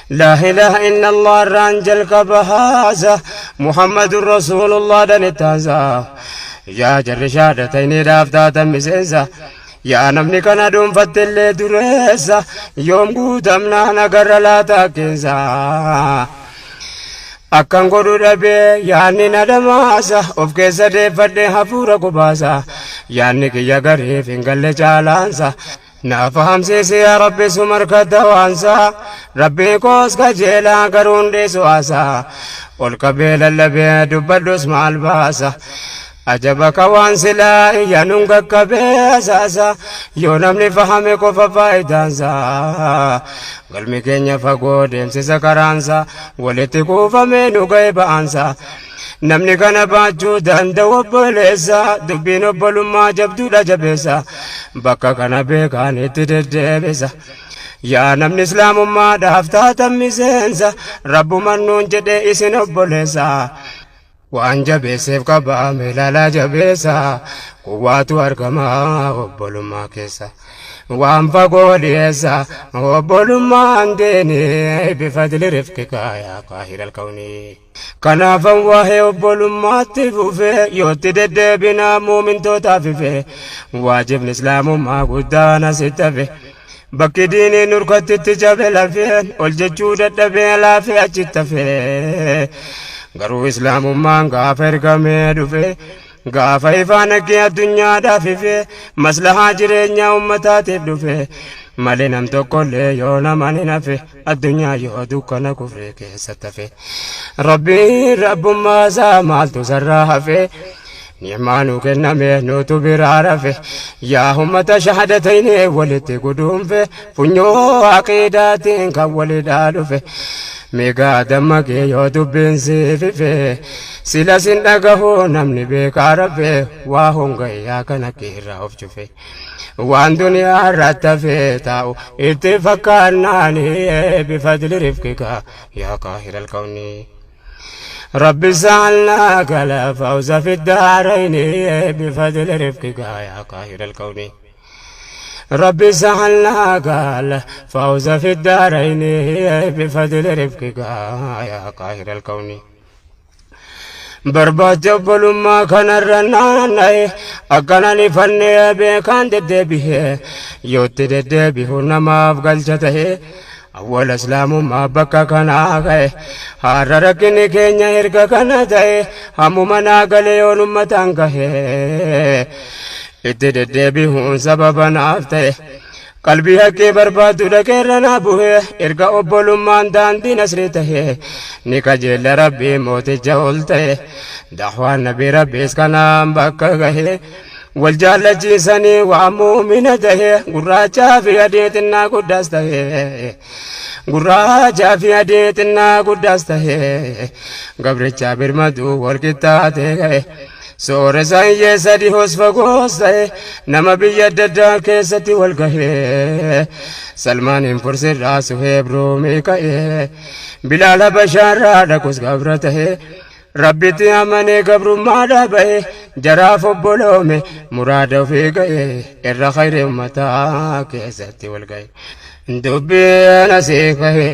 Laa ilaaha illallah irraan jalqaba haasa Muhammadun Rasuulullah dhan itti haasa. Yaa jarri shaadatayniidhaaf taatan miseensa. Yaa namni kana dhuunfatte illee dureessa yoom guutamnaan agarra laata akkeensa. Akkan godhu dhabee yaanni na dhamaasa of keessa deeffadhe hafuura gubaasa yaanni kiyya gariif hin galle caalaansa. Na fahamsiisi yaa Rabbi suma dawaansa Rabbii koos kajeelaa garuun dhiisu haasa ol qabee lallabee dubbadhus maal baasa ajaba ka waan silaa iyyanuun qaqqabee asaasa yoo namni fahame qofa faayidaansa galmi keenya fagoo deemsisa karaansa walitti kuufamee nu ga'e ba'aansa. Namni kana baachuu danda'u obboleessa dubbiin obbolummaa jabduudha jabeessa bakka kana beekaan itti deddeebisa. Yaa namni islaamummaadhaaf taatan miseensa rabbuman nuun jedhe isin obboleessa. Waan jabeesseef qabaa ilaalaa jabeessa kuwaatu argama obbolummaa keessa. Waan fagoo dhiyeessa obbolummaan deeni bifadli rifqika yaa qaahira alkawnii. Kanaafan waa'ee obbolummaatti fufee yootti deddeebinaa muumintootaaf ife waajibni islaamummaa guddaan asitti hafe. Bakki diiniin nurkattitti cabe lafeen ol jechuu dadhabee laafee achitti hafe. Garuu islaamummaan gaafa ergamee dhufe gaafa ifaan haqqee addunyaadhaaf ife maslahaa jireenyaa ummataatiif dhufe malee nam tokkollee yoo naman hin hafe addunyaa yoo dukkana kufree keessatti hafe. Rabbiin rabbummaa isaa maaltu sarraa hafe ni'maa nu kenname nutu biraa rafe yaa ummata shahadatayni walitti guduunfe funyoo aqiidaatiin kan walidhaa dhufe meegaa dammaqee yoo dubbiin siifife sila sin dhagahu namni beekaa rafe waa hongayyaa kana keerraa of cufe waan duniyaa irratti hafee taa'u itti fakkaannaani bifadli rifqika yaa qaahira alkawnii. رب سألناك لا فوز في الدارين بفضل رفقك يا قاهر الكون. رب سألناك لا فوز في الدارين بفضل رفقك يا قاهر الكون. Barbaacha obbolummaa kanarra naanna'e akkanan ifannee beekaan deddeebi'e yootti deddeebi'u namaaf galcha ta'e awwala islaamummaa bakka kanaa ka'e har'a rakkinni keenya erga kana ta'e hammuma naa galee yoon ummataan gahe itti deddeebi'uun sababa naaf ta'e. Qalbii haqqee barbaadu dhaqeerra naa bu'e erga obbolummaan daandii nasrii ta'e ni kajeella rabbii mooticha ol ta'e dahwaan nabii rabbiis kanaan bakka gahe wal jaallachiisanii waa muumina ta'e gurraachaa fi adii xinnaa guddaas ta'e gurraachaa fi adii xinnaa guddaas ta'e gabrichaa birmaduu wal qixxaatee ga'e. Sooressa hiyyeessa dhihoos fagoos ta'e nama biyya adda addaa keessatti wal gahee Salmaaniin Fursirraa Suheeb Ruumii ka'ee Bilaal Habashaarraa dhaqus gabra ta'e Rabbitti amanee gabrummaadhaa ba'e jaraaf obboloome muraada ofii ga'e irra khayri ummataa keessatti wal ga'e. Dubbiin asii ka'e.